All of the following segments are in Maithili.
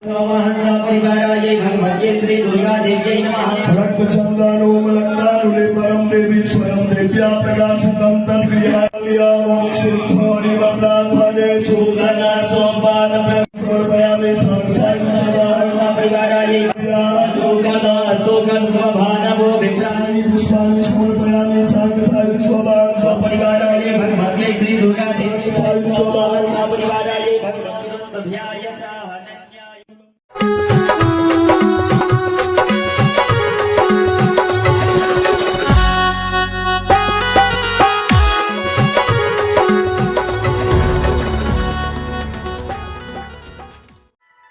सपरिवारायै भगवत्यै श्री दुर्गा देव्यै नमः। रक्तचन्दनोमलङ्गानुलेपनं देवी स्वयं देव्या प्रकाशितं तद्गृहालयामं सिद्धरिवप्रार्थने सुधना सोपाद समर्पयामि संसार सपरिवारायै दुर्गद स्वभानवो विभ्राणि पुष्पाणि समर्पयामि साङ्गसारि स्वभाव सपरिवारायै भगवत्यै श्री दुर्गा देव्यै स्वभाव सपरिवारायै भगवत्यै च अनन्याय।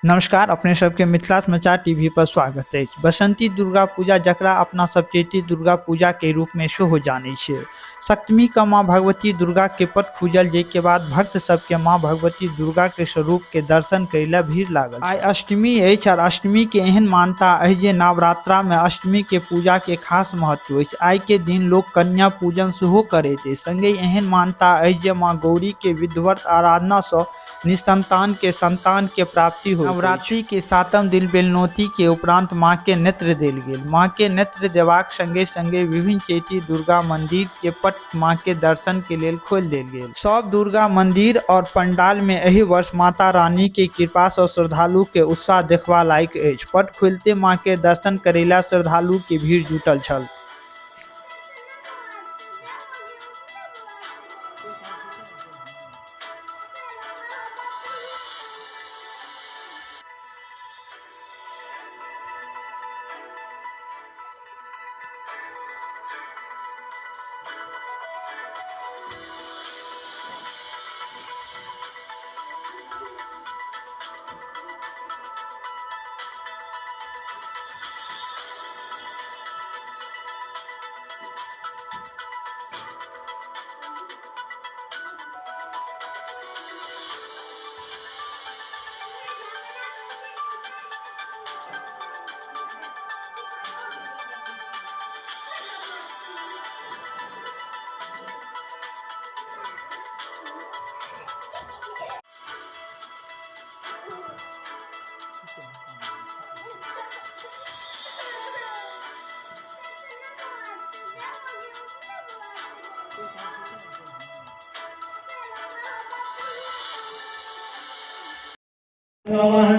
नमस्कार, अपने सबके मिथिला समाचार टीवी पर स्वागत अछि। बसंती दुर्गा पूजा जकरा अपना सब चैती दुर्गा पूजा के रूप में सेहो जानै छियै। सप्तमी के माँ भगवती दुर्गा के पट खुजल, जाहिके बाद भक्त सबके माँ भगवती दुर्गा के स्वरूप के दर्शन करे ला भीड़ लागल। आइ अष्टमी अछि और अष्टमी के एहन मान्यता अछि जे नवरात्रा में अष्टमी के पूजा के खास महत्व अछि। आइ के दिन लोक कन्या पूजन सेहो करैत अछि। संगहि एहन मान्यता अछि जे माँ गौरी के विधिवत आराधना सँ निसंतान के संतान के प्राप्ति हो। नवरात्रि के सातम दिन बेलनौती के उपरांत माँ के नेत्र देल गेल। माँ के नेत्र देबाक संगे संगे विभिन्न चैती दुर्गा मंदिर के पट माँ के दर्शन के लेल खोलि देल गेल। सब दुर्गा मंदिर और पंडाल में एहि वर्ष माता रानी के कृपा सँ श्रद्धालु के उत्साह देखबा लायक अछि। पट खुलते माँ के दर्शन करेला श्रद्धालु के भीड़ जुटल छल।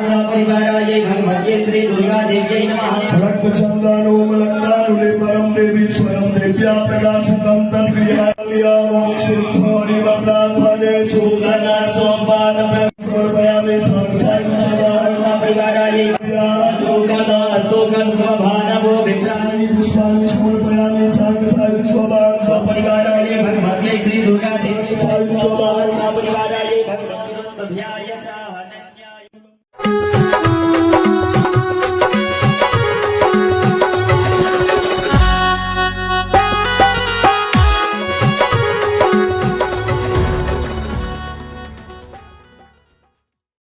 सपरिवारायै भगवत्यै श्री दुर्गा देव्यै नमः। रक्तचन्दनोमलङ्गानुलेपनं देवी स्वयं देव्या प्रकाशितं तद्गृहालयामं सिद्धरिवप्रार्थने सुधना सोपाद समर्पयामि संसार सपरिवारायै दुर्गद स्वभानवो विभ्राणि पुष्पाणि समर्पयामि साङ्गसारि स्वभाव सपरिवारायै भगवत्यै श्री दुर्गा